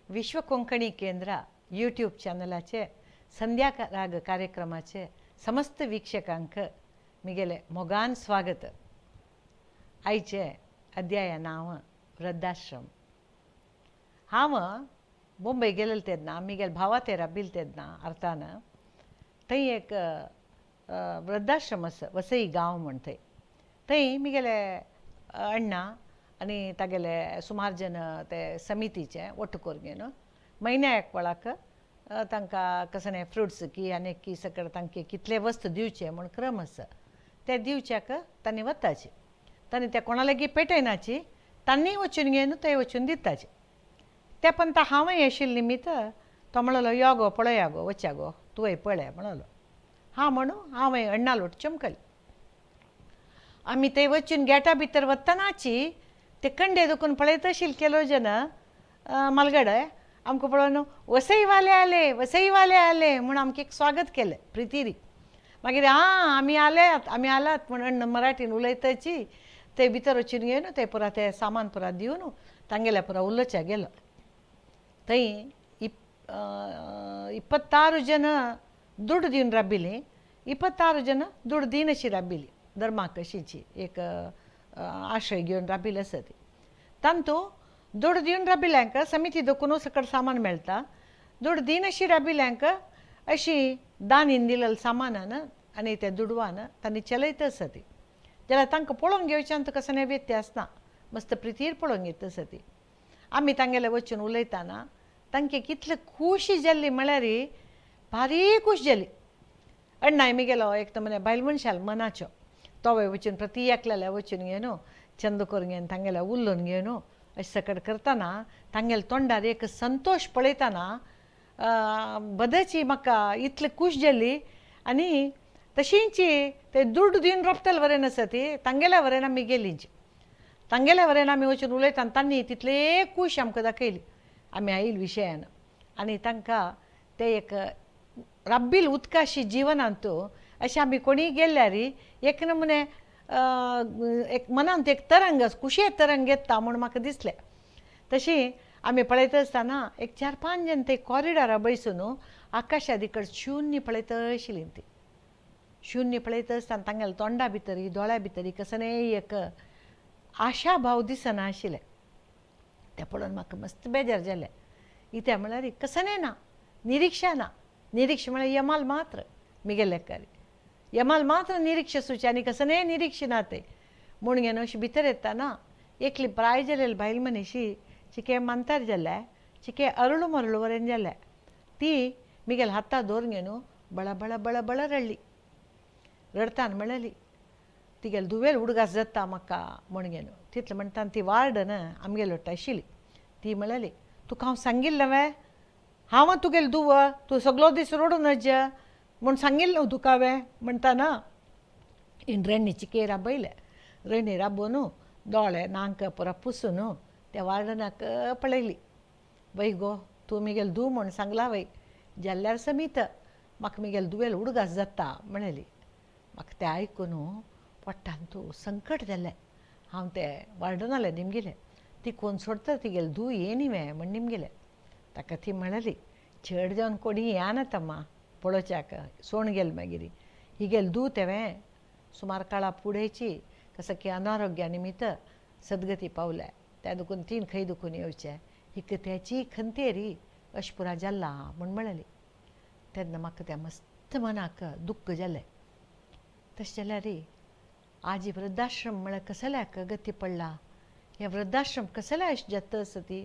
विश्व कोंकणी केंद्र यूट्यूब चॅनलाचे संध्या राग कार्यक्रमाचे समस्त वीक्षकांक मिगेले मोगान स्वागत. आयचे अध्याया नांव वृद्धाश्रम. हांव बोंबय गेलेल तेन्ना मिगेल भावा ते राबिल तेन्ना अर्थान थंय एक वृद्धाश्रम आसा, वसई गांव म्हण. थंय थंय मिगेले अण्णा आनी तागेले सुमार जन ते समितीचे ಒಟ್ಟು करून म्हयन्या एक वेळाक तांकां कसलें फ्रुट्स की आनी की सगळें तांकां कितले वस्तू दिवचे म्हूण क्रम आसा, ते दिवच्याक तांणी वताची. तांणी ते कोणा लागीं पेटयनाची, तांणी वचून घेवन थंय वचून दिताची. ते पण हांवूय आशिल्ले निमित्त तो म्हणलो, यो गो पळया गो, वच्या गो तुवें पळय म्हणलो. हां म्हणून हांवें अण्णा लोट चमकली. आमी थंय वचून गेटा भितर वतनाची ते कंडे दुखून पळयत आशिल्ले केलो जन मालगडे आमकां पळोवन वसईवाले आले, वसईवाले आले म्हूण आमकां एक स्वागत केलें प्रितीरी. मागीर आं आमी आल्यात, आमी आलात म्हूण अण्णा मराठीन उलयताची. ते भितर वचून घेवन ते पुरा ते सामान पुरा दिवन तांगेल्या पुरा उलोवच्या गेलो. थंय 26 जन दुड दिवन राबिल्ली, 26 जन दुड दिनशी राबिल्ली. धर्माक अशीची एक आश्रय घेवन राबिल्ली आसा ती. तांतू दुड दिवन राबिल्ल्यांक समिती दोकून सकट सामान मेळटा. दुड दिनशी राबिल्ल्यांक अशी दानीन दिलेलें सामानान आनी त्या दुडवान तांणी चलयत आसा ती. जाल्यार तांकां पळोवन घेवच्यान कसलें व्यत्यास ना, मस्त प्रितीर पळोवन घेता आसा ती. आमी तांगेले वचून उलयतना तांकां कितले खुशी जाल्ली म्हळ्यार भारी खूश जाली. अण्णाय मिगेलो एक तर बायल मनशाल मनाच्यो तोवय वचून प्रती एकल्याल्या वचून घेवन चंद करून घेवन तांगेल्या उलोवन घेवन अशें सकट करतना तांगेल्या तोंडार एक संतोश पळयतना बदची म्हाका इतली खूश जाली. आनी तशींच ते दुड दिवन रोपतले वरेन आसा ती तांगेल्या वरेन आमी गेलींची. तांगेल्या वरेन आमी वचून उलयतना तांणी तितले खूश आमकां दाखयली आमी आयल विशयान. आनी तांकां ते एक राब्बील उदकाशी जिवनांत अशें आमी कोणीय गेल्यार एक नमुने एक मनांत एक तरंग खुशये तरंग येता म्हूण म्हाका दिसलें. तशी आमी पळयता आसतना एक 4-5 जण ते कॉरिडॉरा बैसून आकाशा दिकड शून्य पळयत आशिल्लीं. ती शून्य पळयत आसतना तांगेल्या तोंडा भितर दोळ्या भितर कसलें एक आशा भाव दिसना आशिल्लें. तें पळोवन म्हाका मस्त बेजार जालें. इत्या म्हळ्यार कसलें ना, निरिक्षा ना. निरीक्ष म्हळ्यार यमाल मात्र मिगेले लेखारी यमाल मात्र निरीक्ष सुचे आनी कसलें निरीक्ष ना ते म्हूण घेवन अशी भितर येतना एकली प्राय जालेली बायल मनीशी चिके मांतार जाल्या, चिके अरळू मरळू वरेन जाल्या. ती मिगेल हाता दवरून घेवन बळ बळ बळ बळ रडली. रडतान म्हणली तिगेले धुवेल उडगास जाता म्हाका म्हूण घेवन. तितलें म्हणटा ती वार्डन आमगेलो आशिल्ली. ती म्हणली, तुका हांव सांगिल्लें वे, हांव तुगेले धुव, तूं सगलो दीस रडून नज म्हूण सांगिल्लें न्हू तुका हांवें म्हणटाना हिण रण्णी चिके राबयले. रण्णी राबोवन दोळे नांक पुरा पुसून त्या वार्डनाक पळयली. वय गो तूं मिगेल धूव म्हूण सांगला वय, जाल्यार समीत म्हाका मिगेल धुवेल उडगास जाता म्हणली. म्हाका तें आयकून पोटांत संकट जालें. हांव ते वार्डनालें निमगेलें, ती कोण सोडटा तिगेले धूव येनी वे म्हूण निमगेलें. ताका ती म्हणली, चड जावन कोणी येनात अम्मा पळोवच्याक सोण गेल. मागीर हिगेल धूव तेवें सुमार काळा फुडेंची कसो की अनारोग्या निमित्त सदगती पावल्या, त्या दुखून तीन खंय दुखून येवचें हिका त्याची खंतेरी अशें पुरा जाल्ला म्हूण म्हणली. तेन्ना म्हाका त्या मस्त मनाक दुख्ख जालें. तशें जाल्यार आजी वृद्धाश्रम म्हळ्यार कसल्याक गती पडला, हें वृद्धाश्रम कसल्या अशें जाता आसा ती,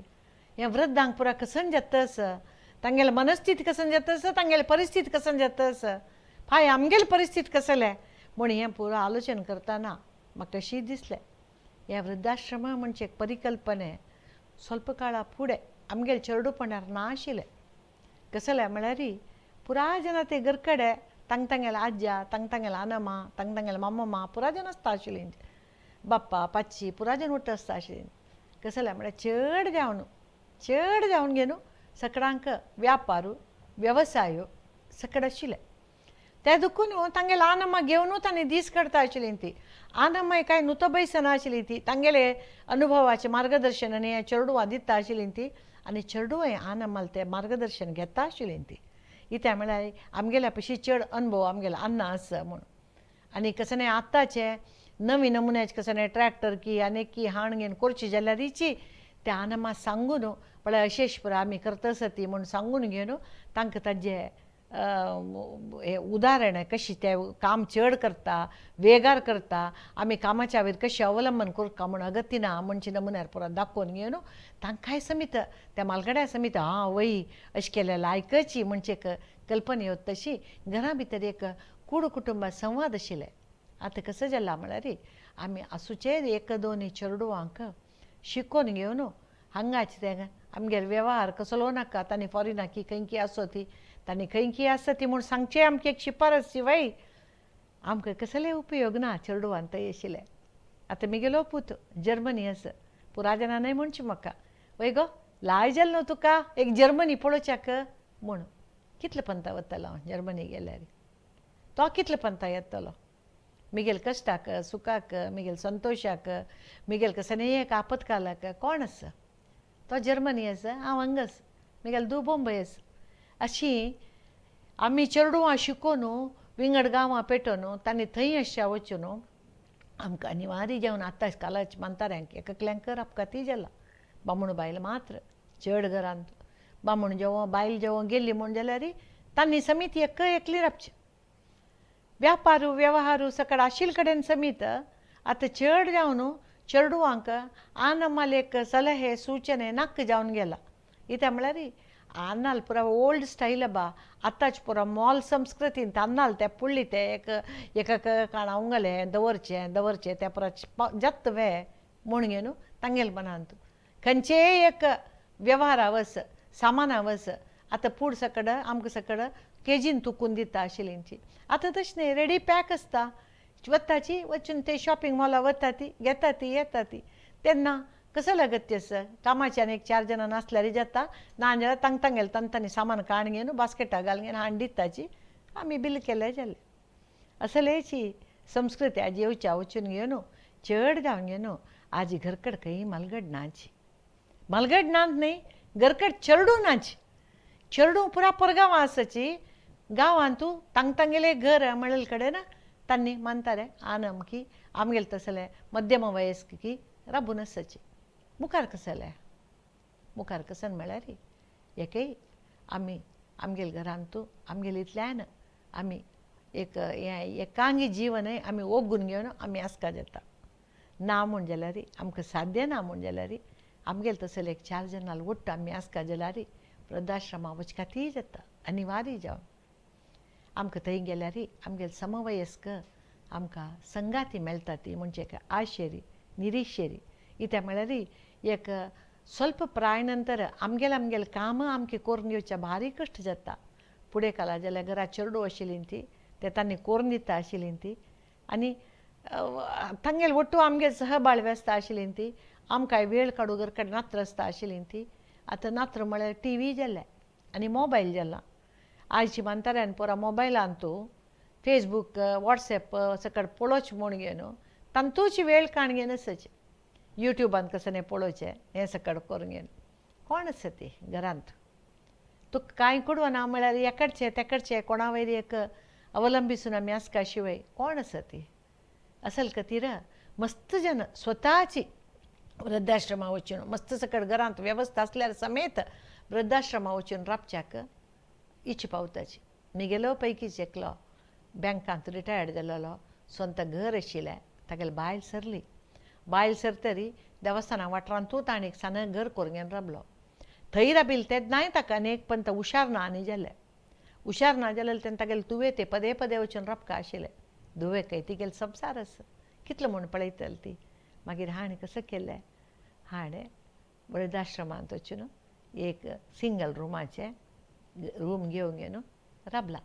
हें वृद्धांक पुरा कसन जाता आसा, तांगेले मनस्थिती कसन जाता आसा, तांगेले परिस्थिती कसन जाता आसा, फाय आमगेली परिस्थिती कसले म्हूण हें पुरो आलोचन करतना म्हाका अशी दिसलें. हें वृद्धाश्रम म्हणजे एक परिकल्पने स्वल्प काळा फुडें आमगेले चेडूपणार ना आशिल्लें. कसलें म्हळ्यार पुरा जेन्ना ते घरकडे तांग तांगेले आज्या, तांग तांगेले आनमा, तांग तांगेले मामा पुरा जन आसता आशिल्लीं, बाप्पा पाची पुरा जन उठ आसता आशिल्लीं. कसलें म्हळ्यार चड जावन चड जावन घेवन सगळ्यांक व्यापार वेवसाय सकड आशिल्ले. ते दुखून तांगेले आनम्मा घेवन तांणी दीस काडता आशिल्ली ती. आनम्माय कांय नुतो बैसना आशिल्ली ती, तांगेले अनुभवाचें मार्गदर्शन आनी चेडवां दिता आशिल्ली ती आनी चेडवांय आनम्माल तें मार्गदर्शन घेता आशिल्ली ती. इत्या म्हळ्यार आमगेल्या पशी चड अनुभव आमगेलो अन्ना आसा म्हूण. आनी कसं न्ही आतांचे नवी नमुन्याचे कसं न्ही ट्रॅक्टर की आनी की हाण घेवन करची जाल्यार रिची ते आनम्मा सांगून पळय अशेश पुरो आमी करता आसा ती म्हूण सांगून घेवन तांकां ताजें हें उदाहरण कशी ते काम चड करता वेगार करता आमी कामाच्या वयर कशें अवलंबन करता म्हूण अगती ना म्हणचे नमुन्यार पुरो दाखोवन घेवन तांकांय समीत त्या म्हालगड्या समीत आं वय अशें केल्यार आयकची म्हणचे एक कल्पना येता तशी घरा भितर एक कूड कुटुंबा संवाद आशिल्ले. आतां कसं जाला म्हळ्यार आमी आसूचे एक दोन चेडवांक शिकोवन घेवन हांगाचे ते आमगेर वेव्हार कसलो नाका तांणी फॉरेनाक की खंय की आसो ती तांणी खंय की आसा ती म्हूण सांगचें आमकां एक शिफारस शिवाय आमकां कसले उपयोग ना चेडवान थंय आशिल्ले. आतां म्हगेलो पूत जर्मनी आसा पुरा जाणा न्हय म्हणचे म्हाका वय गो लाय जालें न्हू तुका एक जर्मनी पळोवच्याक म्हूण. कितले पंता वतलो हांव जर्मनी गेल्यार तो कितले पंता येतलो म्हगेल कश्टाक सुखाक म्हगेल संतोशाक म्हगेल कसलें एक आपतकालाक कोण आसा. तो जर्मनी आसा हांव हांगा आसा म्हगेल धूव बोंबय आसा. अशी आमी चेडवां शिकोवन विंगड गांवां पेटोवन तांणी थंय अशें वचून आमकां अनिवार्य जेवन आतां कालाच म्हाताऱ्यांक एककल्यांक अपघाती जाला बामण बायल मात्र चड घरांत बामण जेवण बायल जेवण गेली म्हूण जाल्यार तांणी समीत एक एकली राबची. व्यापारू व्यवहारू सकड आशिल्ले कडेन समीत आतां चड जावन चेडवांक आनम्माल एक सलहे सूचने नाक्क जावन गेला. इत्या म्हळ्यार आन्नाल पुरा ओल्ड स्टायल बा आतांच पुरा मॉल संस्कृतीन अन्नाल ते पुळ्ळी ते एक एक काणा उंगले दवरचें दवरचें त्या पुरा जात वे म्हूण घेवन तांगेले मनांत खंयचेय एक व्यवहारा वस सामाना वस आतां पूड सकड आमकां सकड केजीन तुकून दिता आशिल्ली. आतां तशें न्हय रेडी पॅक आसता वताची वचून ते शॉपिंग मॉला वता ती घेता ती येता ती तेन्ना कसो लागत आसा कामाचे आनी एक चार जाणां नासल्यार जाता ना जाल्यार तांग तांगेले तांणी तांणी सामान काण घेवन बास्केटां घालून घेवन हाडून दिताची आमी बील केलें जालें. असलेची संस्कृती आजी येवच्या वचून घेवन चड जावन घेवन आजी घरकड खंय मालगड नाची मालगड नात न्हय घरकड चेडूं नाची चेडूं पुरा परगांवां आसाची गांवांत तूं तांग तांगेलें घर म्हणले कडेन तांणी मानता रे आनम की आमगेले तसले मध्यम वयस्क की राबून आसाची. मुखार कसलें मुखार कसन म्हळ्यार एकय आमी आमगेले घरांत आमगेले इतल्यान आमी एक हें एकांगी जिवनय आमी ओगून घेवन आमी आसका जाता. ना म्हूण जाल्यार आमकां साध्य ना म्हूण जाल्यार आमगेले तसले एक चार जाणां वट्ट आमी आसका जाल्यार वृद्धाश्रमा वचका खातीर जाता अनिवार्य जावन आमकां थंय गेल्यार आमगेले समवयस्क आमकां संगाती मेळटा ती म्हणजे एक आशेरी निरीशेरी. इत्या म्हळ्यार एक स्वल्प प्राय नंतर आमगेलें आमगेलें कामां आमकां करून घेवच्या भारी कश्ट जाता. फुडें काला जाल्यार घरा चेडूं आशिल्ली ती ते तांणी करून दिता आशिल्ली ती आनी तांगेले वट्टू आमगेले सहबाळवे आसता आशिल्ली ती आमकांय वेळ काडूं घर कडेन नात्र आसता आशिल्ली ती. आतां नात्र म्हळ्यार टी व्ही जाल्या आनी मोबायल जाला. आयची म्हाताऱ्यान पुरा मोबायलान तूं फेसबूक वॉट्सॅप सकड पळोवचें म्हूण घेवन तांतूच वेळ काण घेवन आसाचे युट्यूबान कसं न्ही पळोवचें हें सकड करून घेवन कोण आसा ती घरांत तुका कांय कुडवना म्हळ्यार एकडचें तेकडचें कोणा वयर एक अवलंबिसून आमी आसका शिवाय कोण आसा ती. असल खातीर मस्त जन स्वताची वृद्धाश्रमा वचून मस्त सकड घरांत वेवस्था आसल्यार समेत वृद्धाश्रमा वचून राबच्याक इच्छा पावताची. म्हगेलो पैकीच एकलो बँकांत रिटायर्ड जालेलो स्वता घर आशिल्लें तागेली बायल सरली बायल सरतरी देवस्थाना वाठारांतूच ताणें एक सान घर करून घेवन राबलो. थंय राबिल्ले तेन्नाय ताका आनी एक पंत हुशार ना आनी जालें हुशार ना जालें तेन्ना तागेले धुवे ते पदे पदे वचून राबका आशिल्लें. धुवे खंय तिगेलो संवसार आसा कितलो म्हूण पळयतली ती. मागीर हाणें कसो केलें हाणें वृद्धाश्रमांत वचून एक सिंगल रुमाचें रूम घेवन घेवन राबला.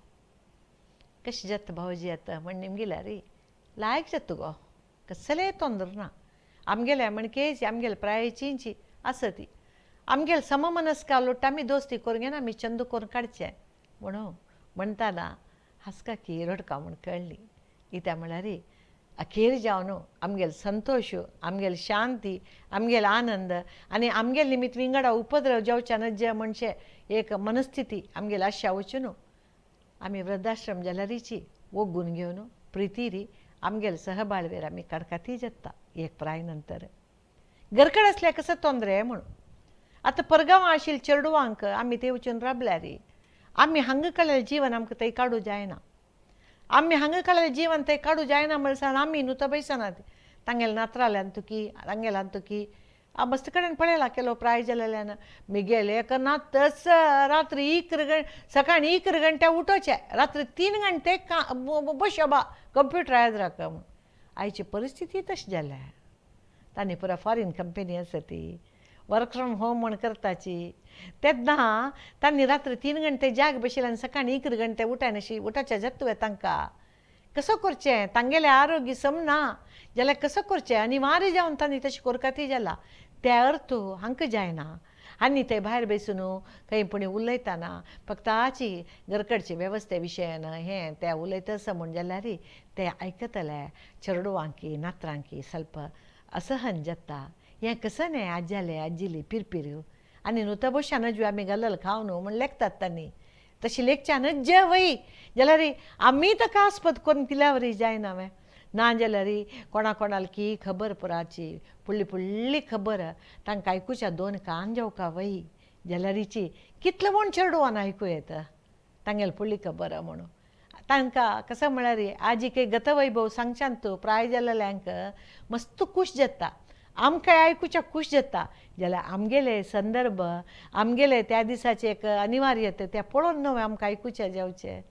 कशें जाता भावजी आतां म्हण निमगिल्यार लायक जाता गो कसलेंय तोंदर ना आमगेल्या म्हणकेची आमगेले प्रायेचींची आसा ती आमगेले सममनस्का लोट आमी दोस्ती करून घेवन आमी चंद करून काडचें म्हणून म्हणटाना हांसका की रडका म्हूण कळ्ळी. कित्याक म्हळ्यार अखेर जावन आमगेलो संतोश, आमगेली शांती, आमगेलो आनंद आनी आमगेले निमित्त विंगडा उपद्रव जावच्या नज्जे म्हणजे एक मनस्थिती आमगेली आशा वचून आमी वृद्धाश्रम जाल्यारीची ओगून घेवन प्रितीरी आमगेले सहबाळवेर आमी कडकाती जाता एक प्राय नंतर. घरकड आसल्यार कसो तोंदरे म्हणून आतां परगांवां आशिल्ले चेडवांक आमी ते वचून राबल्यारी आमी हांगा कडलें जिवन आमकां थंय काडूं जायना. आमी हांगा कडलें जिवन थंय काडूं जायना म्हणल्यार आमी न्हू तो बैसनात तांगेले नात्राल्यान तुकी तांगेल्यान तुकी मस्त कडेन पळयला केलो प्राय जालेल्यान मिगेले एक नातच रात्री 11 सकाळी 11 घंट्या उठोवचें, रात्री 3 घंटे बसो बा कंप्युटर आयज म्हूण. आयची परिस्थिती तशी जाल्या. तांणी पुरा फॉरेन कंपनी आसा ती वर्क फ्रॉम होम म्हूण करताची. तेन्ना तांणी रात्री 3 घंटे जाग बशिल्ले आनी सकाळी 11 घंटे उठायनाशी उठाचे जाता तांकां. कसो करचें तांगेलें आरोग्य समना जाल्यार कसो करचें अनिवार्य जावन तांणी तशें कोरकाती जाला. त्या अर्थ हांकां जायना आनी ते भायर बेसून खंय पुणी उलयतना फक्त आची घरकडचे वेवस्थे विशयान हें तें उलयता आसा म्हूण जाल्यार ते आयकतले चेडवांकी नातरांकी स्वल्प असहन जाता. हें कसं न्हय आज्याले आजिली पिरपिर आनी न्हू बशान नजवी आमी घालल खाव न्हू म्हूण लेखतात तांणी. तशी लेखच्यान जे वय जाल्यार आमी ताका आस्पद करून दिल्या वरी जायना वे. ना जाल्यार कोणा कोणाक की खबर पुराची फुडली फुडली खबर तांकां आयकुच्या 2 कान जेवका वय जाल्यारीची कितले म्हूण चेडवान आयकूं येता तांगेली फुडली खबर म्हणून. तांकां कसं म्हळ्यार आजी काही गतवैभव सांगच्यान तूं प्राय जाल्ल्यांक मस्त खूश जाता, आमकां आयकुच्या खूश जाता. जाल्यार आमगेले संदर्भ आमगेले त्या दिसाचे एक अनिवार्य तें पळोवन न्हय आमकां आयकुचें जावचें.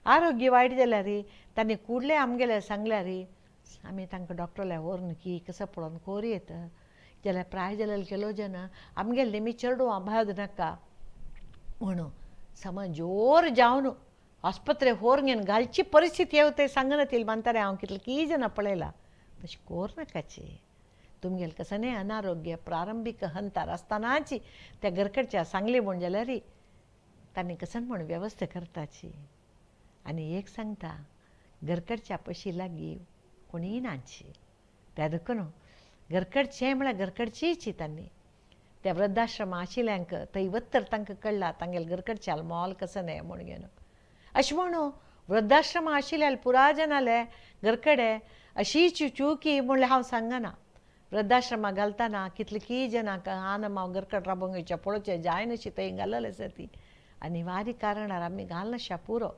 आरोग्य वायट जाल्यार तांणी कुडले आमगेले सांगल्यार आमी तांकां डॉक्टरल्या व्हरून की कसो पळोवन कोर येता. जाल्यार प्राय जाल्यार केलो जेन्ना आमगेले नेमी चेडवां भायर नाका म्हणून समज जोर जावन आस्पत्रे व्हरून घेवन घालची परिस्थिती येवं ते सांगना ती मानताले. हांव कितले की जाणां पळयला तशें कोर नाकाची. तुमगेलें कसं न्हय अनारोग्य प्रारंभीक हंतार आसतनाची त्या घरकडच्या सांगली म्हूण जाल्यार तांणी कसं म्हूण वेवस्था करताची. आनी एक सांगता घरकडच्या पशी लागीं कोणीय नाची त्या देखून घरकडचें म्हळ्यार घरकडचीच तांणी त्या वृद्धाश्रमा आशिल्ल्यांक थंय वत्तर तांकां कळ्ळा तांगेले घरकडच्या मोल कसं न्हय म्हूण घेवन. अशें म्हणून वृद्धाश्रमा आशिल्ल्या पुरा जनाले घरकडे अशीच चुकी म्हणल्यार हांव सांगना. वृद्धाश्रमा घालतना कितले की जनांक आन हांव घरकड राबोवंक येवचें पळोवचें जायनाशी थंय घाललें आसा ती अनिवार्य कारणार आमी घालनाशा पुरो.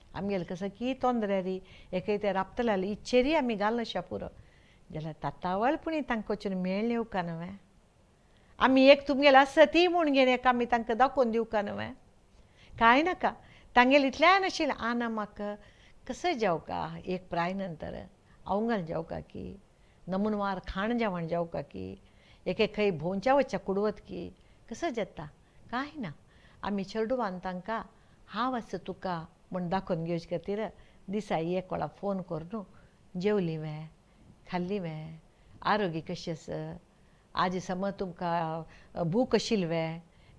आमगेले कसं की तोंदऱ्यारी एकय ते राबतले इच्छेरी आमी घालनाशा पुरो. जाल्यार तातावळ पुणी तांकां वचून मेळ येवका न्हय आमी एक तुमगेले आसा ती म्हूण घेवन एक आमी तांकां दाखोवन दिवका न्हय. कांय नाका तांगेले इतल्यान आशिल्लें आना म्हाका कसं जेवका एक प्राय नंतर अवंगल जेवका की नमुनवार खाण जेवण जेवका की एक एक खंय भोंवच्या वचच्या कुडवत की कसं जाता कांय ना. आमी चेडवान तांकां हांव आसा तुका म्हूण दाखोवन घेवचे खातीर दिसा एक वेळा फोन करून जेवली वे खाल्ली वे आरोग्य कशें आसा आज समज तुमकां भूक आशिल्ली वे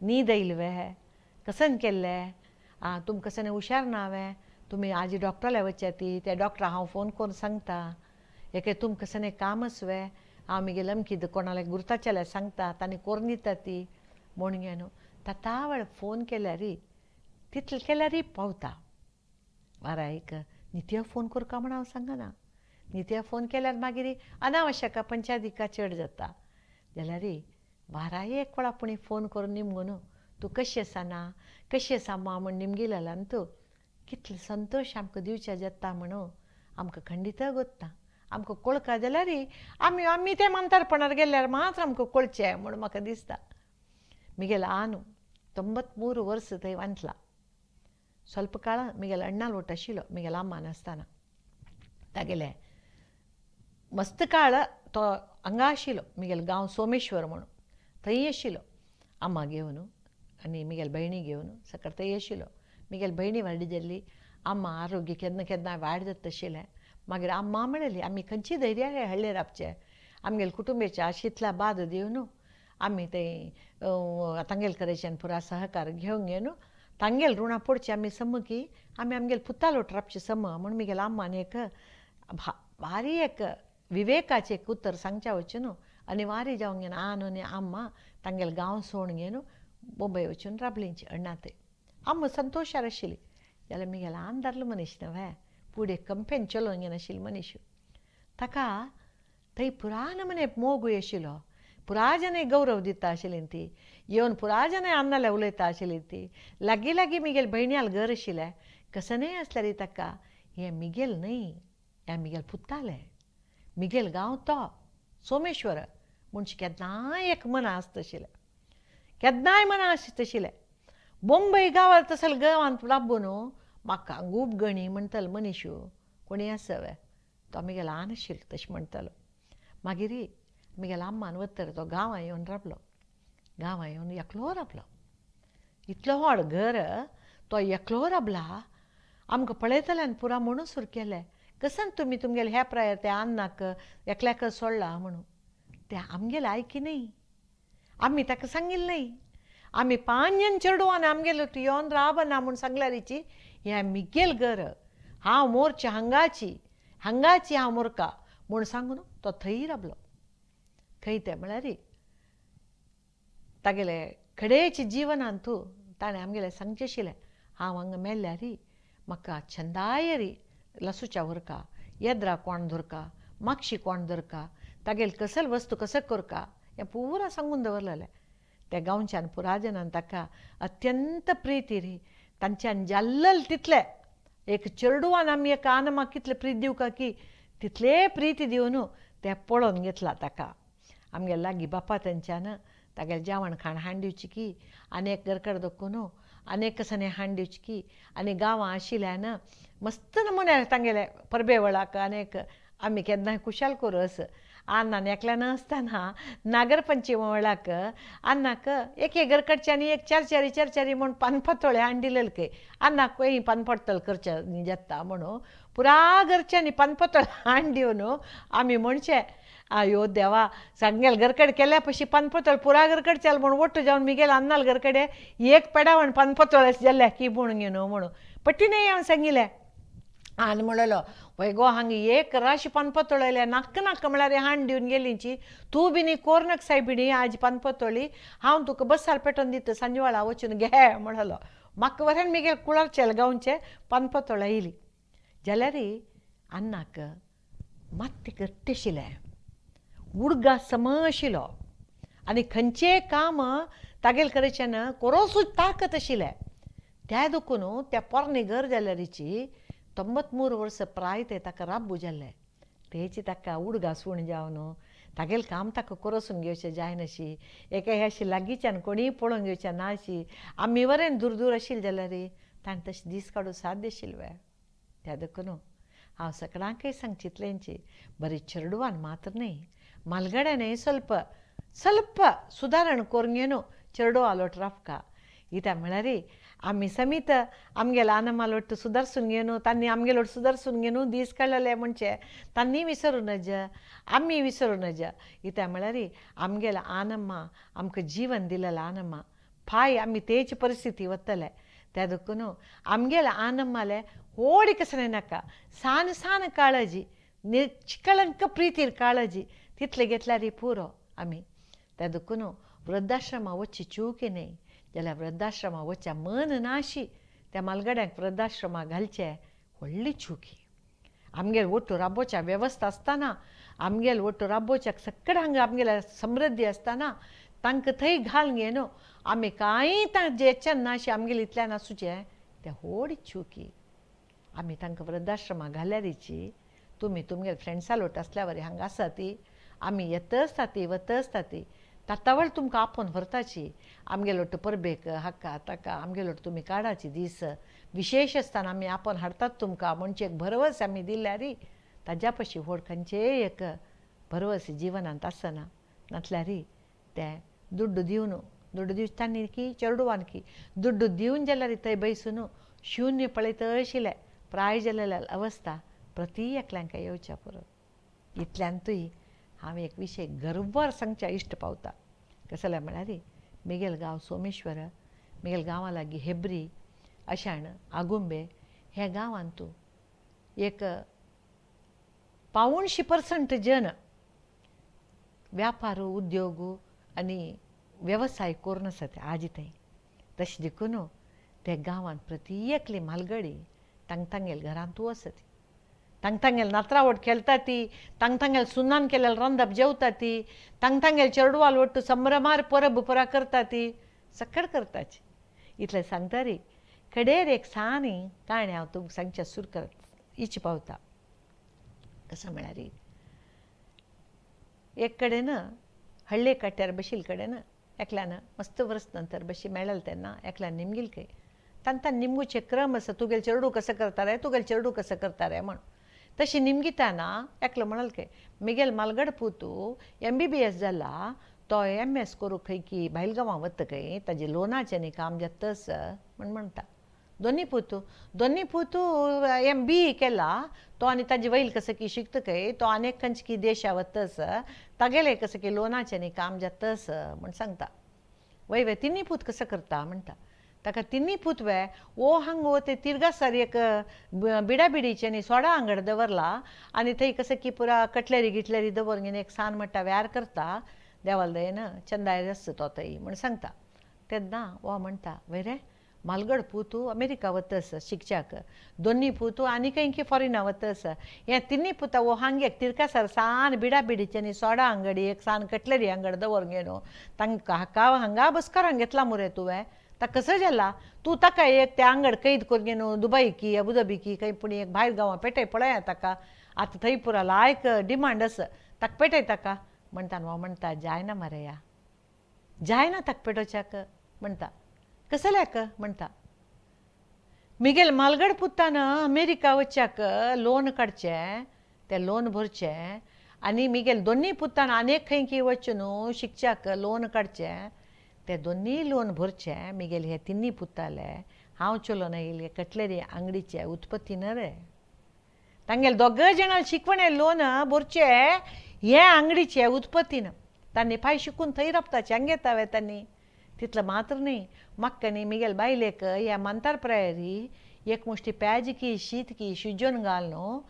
न्हीद आयली वे कसन केल्लें आं तुमकां कसं हुशार ना वे तुमी आज डॉक्टराल्या वचच्या ती त्या डॉक्टरा हांव फोन करून सांगता एके तुमकां कसं कामच वे हांव मागीर अमकी कोणाल्या गुर्ताच्याल्या सांगता तांणी करून दिता ती म्हूण घेवन ताता वेळ फोन केल्यार तितले केल्यारय पावता. वारा एक नित्य फोन करका म्हूण हांव सांगना. नित्य फोन केल्यार मागीर अनावश्यक पंचायतीका चड जाता. जाल्यार वारा एक वेळा पुणी फोन करून निमगो न्हू तूं कशें आसा ना कशें आसा मा म्हूण निमगिलें न्हू तूं कितलो संतोश आमकां दिवचे जाता म्हणून आमकां खंडीत गोत्ता. आमकां कोळका जाल्यार आमी आमी ते म्हातारपणार गेल्यार मात्र आमकां कळचें म्हूण म्हाका दिसता. मिगेलो आनु 93 वर्स थंय वांटला. ಸ್ವಲ್ಪ ಕಾಲ ಮಿಗೆಲ ಅಣ್ಣಾಲ್ ಒಟ್ಟು आशिल्लो मिगेल अम्मान आसतना तागेले मस्त काळ तो हांगा आशिल्लो मिगेल गांव सोमेश्वर म्हणून थंय आशिल्लो अम्मा घेवन आनी मिगेल भयणी घेवन सकयल थंय आशिल्लो. मिगेल भयणी व्हडली जाल्ली अम्मा आरोग्य केन्ना केन्ना वायट जाता आशिल्लें. मागीर अम्मा म्हणली आमी खंयची धैर्य हळ्ळे राबचे आमगेले कुटुंबेच्या आशितला बाद दिवन आमी थंय तांगेले कडेच्यान पुरा सहकार घेवन घेवन तांगेल ऋणा पडची आमी सम की आमी आमगेल पुतालोट राबची सम म्हूण मिगेल अम्मान एक भारी एक विवेकाचें एक उतर सांगच्या वचून अनिवार्य जावन घेवन आन आनी अम्मा तांगेल गांव सोडून घेवन बोंबय वचून राबलींची अण्णा थंय. अम्मा संतोशार आशिल्ली जाल्यार मिगेल आन धारलो मनीस न्हय फुडें कंपेन चलोवन घेवन आशिल्लो मनीस ताका थंय पुरान मने मोगूय आशिल्लो पुराजनय गौरव दिता आशिल्ली ती येवन पुराजनय अन्नाले उलयता आशिल्ली ती लागीं लागीं मिगेल भयण्याल घर आशिल्लें कसनय आसल्यार ताका हें मिगेल न्हय हें मिगेल पुतालें मिगेल गांव तो सोमेश्वर म्हणचे केन्नाय एक मना आसता आशिल्लें केन्नाय मना आसता आशिल्लें. बोंबय गांवांत तसले गांवांत राबून म्हाका खूब गणी म्हणटलो मनीस कोणी आसा तो मिगेल ल्हान आशिल्लो तशें म्हणटालो. मागीर मिगेल अम्मान वतर तो गांवां येवन राबलो गांवां येवन एकलो राबलो इतलो व्हड घर तो एकलो राबला आमकां पळयतल्यान पुरा म्हणून सुरू केलें कसन तुमी तुमगेले ह्या प्रायर त्या अन्नाक एकल्याक सोडला म्हणून. तें आमगेलें आयकी न्हय आमी ताका सांगिल्लें न्हय आमी पांच चेडवान आमगेलो तूं येवन रावना म्हूण सांगल्यारीची हें मिगेल घर हांव मोरचें हांगाची हांगाची हांव मोरका म्हूण सांगून तो थंय राबलो. खंय तें म्हळ्यार तागेले खडेचे जिवनांत तूं ताणें आमगेलें सांगचें आशिल्लें हांव हांगा मेल्ल्यार म्हाका छंदायरी लसूच्या व्हरका येद्रा कोण धरका मागशी कोण धरका तागेले कसल वस्तू कसो करका हें पुरा सांगून दवरलेलें. त्या गांवच्यान पुराजनान ताका अत्यंत प्रिती री तांच्यान जाल्लल तितले एक चेडवान आमी एक आनमाक कितले प्रीत दिवका की तितले प्रिती दिवन तें पळोवन घेतला ताका. आमगेले लागीं बापा तेंच्यान तागेलें जेवण खाण हाडून दिवची की आनी एक घरकड दखून आनी एक कसांनी हाडून दिवची की आनी गांवां आशिल्ल्यान मस्त नमुन्यार तांगेले परबे वेळाक आनी एक आमी केन्नाय खुशाल करूं अस अन्नान एकल्यान आसतना नागरपंचमी वेळाक अन्नाक एक एक घरकडच्यानी एक चार चारी चार चारी म्हूण पानपातोळे हाडून दिलेले खंय अन्नाक खंय पानपतल करचें जाता म्हणून पुरा घरच्यांनी पानपतोळे हाडून दिवन आमी म्हणचें आयो देवा सांगेल घरकडे केल्या पशी पानपतोळ पुरा घरकडच्याल म्हूण ಒಟ್ಟು जावन मिगेल अन्नाल घरकडे एक पेडावण पानपतोळे जाल्या की म्हूण घेवन म्हणून पट्टीने हांवें सांगिल्लें. आनी म्हणलो वय गो हांगा एक राशी पानपतोळयल्या नाक्क नाक्क म्हळ्यार हाण दिवन गेलीची तूं बिनी कोरनक सायबिणी आज पानपतोळी हांव तुका बसार पेटोवन दिता सांजवाळा वचून घे म्हणलो. म्हाका वरेन मिगेल कुळारचेल गांवचे पानपतोळ येयली जाल्यार अन्नाक मात्तें घट्ट आशिल्लें उडगा सम आशिल्लो आनी खंयचें काम तागेले कडेच्यान कोरोसूच ताकत आशिल्लें. त्या देखून त्या पोरणें घर जाल्यारीची 93 वर्सां प्राय ते ताका राब्बू जाल्लें तेची ताका उडगा सूण जावन तागेलें काम ताका कोरोसून घेवचें जायनाशी एका हे अशी लागींच्यान कोणीय पळोवन घेवचें ना अशी आमी वरेन दूर दूर आशिल्लें जाल्यार ताणें तशें दीस काडूं साध्य आशिल्लें वे. त्या देखून हांव सगळ्यांकय सांगचितलेंची बरें चेडवान मात्र न्हय मालगड्यानय ಸ್ವಲ್ಪ ಸ್ವಲ್ಪ सुदारण करून घेवन चेडवा लोट राबका. कित्याक म्हळ्यार आमी समीत आमगेले आनमालोट सुदारसून घेवन तांणी आमगेलोट सुदारसून घेवन दीस काडलेले म्हणचे तांणी विसरूं नज आमी विसरूं नज. कित्याक म्हळ्यार आमगेले आनम्मा आमकां जीवन दिलेलें आनम्मा फाय आमी तेच परिस्थिती वतले. त्या देखून आमगेले आनम्माले व्हड कसलें नाका सान सान काळजी निष्कळंक प्रितीर काळजी तितले घेतल्यार पुरो आमी. त्या देखून वृद्धाश्रमा वचची चूक न्हय जाल्यार वृद्धाश्रमा वचच्या मन नाशी त्या मालगड्यांक वृद्धाश्रमा घालचे व्हडली चुकी. आमगेर ಒಟ್ಟು राबोवच्या वेवस्था आसतना आमगेल ಒಟ್ಟು राबोवच्याक सगळें हांगा आमगेल्या समृद्धी आसतना तांकां थंय घालून घेवन आमी कांय जेच्यान नाशी आमगेले इतल्यान आसूचें तें व्हड चुकी. आमी तांकां वृद्धाश्रमा घाल्यारीची तुमी तुमगेले फ्रेंड्सा लोट आसल्या वरी हांगा आसा ती आमी येता आसता ती वता आसता ती तातावळ तुमकां आपोवन व्हरताची आमगेलो लोट परबेक हाका ताका आमगेलो लोट तुमी काडाची दीस विशेश आसतना आमी आपोवन हाडटात तुमकां म्हणचे एक भरवस आमी दिल्यार ताज्या पशी व्हड खंयचेय एक भरवस जिवनांत आसना. नासल्यार तें दुड्डू दिवन दुड्डू दिवचे की चेडवान की दुड्डू दिवन जाल्यार थंय बैसून शून्य पळयत आशिल्लें प्राय जाल्लेल्या अवस्था प्रती एकल्यांक येवच्या पुरो. इतल्यांतूय हांव एक विशय गर्वार सांगच्या इश्ट पावता. कसलें म्हळ्यार मिगेल गांव सोमेश्वर, मिगेल गांवा लागीं हेब्री, अशान आगुंबे ह्या गांवांतू एक 85% जन व्यापार उद्योग आनी वेवसाय करून आसा ते आज थंय. तशें देखून ते गांवांत प्रती एकली म्हालगडी तांग तांगेल घरांतू आसा ती, तांग तांगेल नात्रावट खेळटा ती, तांग तांगेल सुनान केलेल रांदप जेवता ती, तांग तांगेल चेडवाल वट्टू संभ्रमार परब पुरा करता ती, सकळ करताची. इतलें सांगता रे कडेर एक सानी काणी हांव तुमकां सांगच्या सुर करत इच पावता. कसो म्हळ्यार एक कडेन हळ्ळे काट्यार बशील कडेन एकल्यान मस्त वर्स नंतर बशी मेळल तेन्ना एकल्यान निमगील खंय तांकां निमगुचे क्रम आसा, तुगेल चेडू कसो करता रे, तुगेल चेडू कसो करता रे म्हण. तशी निमगिताना एकलो म्हणल खंय मिगेल मालगड पुतू MBBS जाला, तो MS करूंक खंय की भायल गांवां वता खंय, ताजे लोनाचें न्ही काम जाता तस म्हण म्हणटा. दोनी पुतू MBE केला तो आनी ताजी वयल कसं की शिकता खंय, तो आनी एक खंयचे की देशा वतस, तागेलें कसं की लोनाचें न्ही काम जाता तस म्हण सांगता. वय वय तिन्ही पूत कसं करता म्हणटा. ताका तिन्ही पूत वे ओ हांग ते तिर्गासार एक बिडाबिडीचें न्ही सोडा आंगड दवरला आनी थंय कसं की पुरा कटलरी गिटलरी दवर एक सान म्हणटा व्यार करता देवाल दयेन चंदाय आसता तो थंय म्हण सांगता. तेन्ना वो म्हणटा वय रे मालगड पुतू अमेरिका वतस शिकच्याक, दोन्ही पुतू आनी खंय की फॉरेना वतस, हे तिन्ही पुता वो हांग एक तिरकासार सान बिडाबिडीचें न्ही सोडा आंगडी एक सान कटलरी आंगड दवर घेवन तांकां हाका हांगा बसकारांक घेतला मुरे तुवें, ताका कसो जाला तूं ताका एक ते आंगड कैद करून घेवन दुबई की अबुधाबी की खंय पूण एक भायर गांवां पेटय पळया ताका, आतां थंय पुरा लायक डिमांड आसा ताका पेटय ताका म्हणटा. हो म्हणटा जायना मरे या जायना ताका पेटोवच्याक म्हणटा. कसल्याक म्हणटा, मिगेल मालगड पुतान अमेरिका वच्याक लोन काडचें, तें लोन भरचें आनी मिगेल दोन्ही पुतान आनी खंय की वचून न्हू शिकच्याक लोन काडचें, ते दोन्ही लोन भरचें. मिगेल हे तिन्ही पुताले हांव चलोवन येयले कटलरी आंगडीचे उत्पत्ती न रे, तांगेले दोग जाणां शिकवणे लोन भरचें हे आंगडीचे उत्पत्तीन, तांणी पांय शिकून थंय राबताचे हांग येता वे तांणी. तितलें मात्र न्ही म्हाका न्ही मिगेल बायलेक ह्या मांतार प्रायरी एक मुश्टी प्याज की शीत की शिजोवन घाल न्हू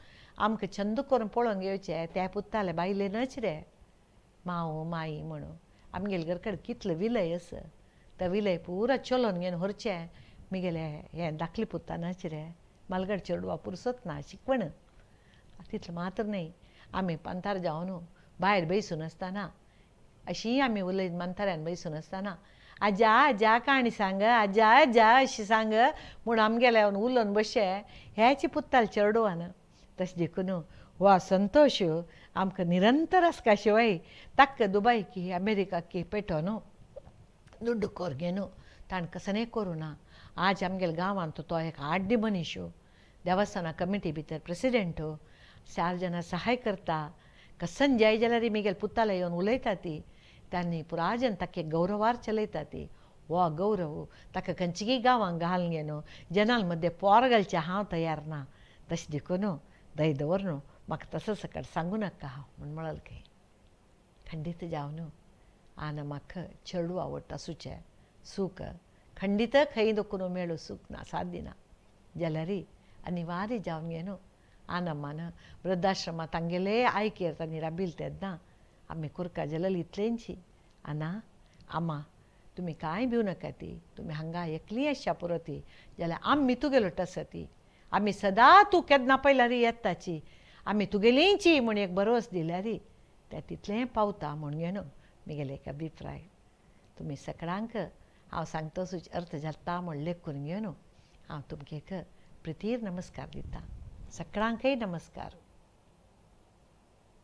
आमकां छंद करून पळोवंक येवचें त्या पुताले बायलेनच रे माव माई म्हणून आमगेले घर कडेन कितलो विलय आसा तो विलय पुरा चलोवन घेवन व्हरचें मिगेले हें धाकले पुतानच रे मालगड चेडवा पुरसत ना शिकवण. तितलें मात्र न्ही आमी पांतार जावन भायर बैसून आसतना अशी आमी उलयत मांताऱ्यान बैसून आसतना आजा आजा काणी सांग आजा आजा अशी सांग म्हूण आमगेले उलोवन बशे हेच पुत्ताल चेडवान. तशें देखून हो संतोश आमकां निरंतर आसका शिवाय ताका दुबय की अमेरिका की पेटोवन दुड्ड कोर घेवन ताणें कसलें करूं ना. आज आमगेल्या गांवांत तो एक आड्डी मनीस, देवस्थाना कमिटी भितर प्रेसिडेंट, चार जाणां सहाय करता, कसन जाय जाल्यार मिगेल पुताले येवन उलयता ती, तांणी पुराजन ताका गौरवार चलयता ती. हो गौरव ताका खंयचीय गांवांक घालून घेवन जनाल मदें पोर घालचें हांव तयार ना. तशें देखून दय दवर न्हू म्हाका तसो सकट सांगू नाका हांव म्हण म्हणल खंय खंडीत जावन आनी म्हाका चेडूं आवडटा आसूचें सूख खंडीत खंय दखून मेळूं सूख ना साध्य ना जाल्यार अनिवार्य जावन घेवन आनमान वृद्धाश्रमांत तांगेले आयकेर तांणी राबिल तेन्ना आमी कुरका जाल्यार इतलेंची आना आमा तुमी कांय भिवू नाका ती, तुमी हांगा एकली आसच्या पुरो ती जाल्यार आमी तुगेलो आसा ती, आमी सदां तूं केन्ना पयल्यार येताची, आमी तुगेलींची म्हूण एक भरोस दिल्यार तें तितलें पावता म्हूण घेवन म्हगेलो एक अभिप्राय. तुमी सगळ्यांक हांव सांगता अर्थ जाता म्हूण लेखून घेवन हांव तुमकां एक प्रितीर नमस्कार दिता. सगळ्यांकय नमस्कार.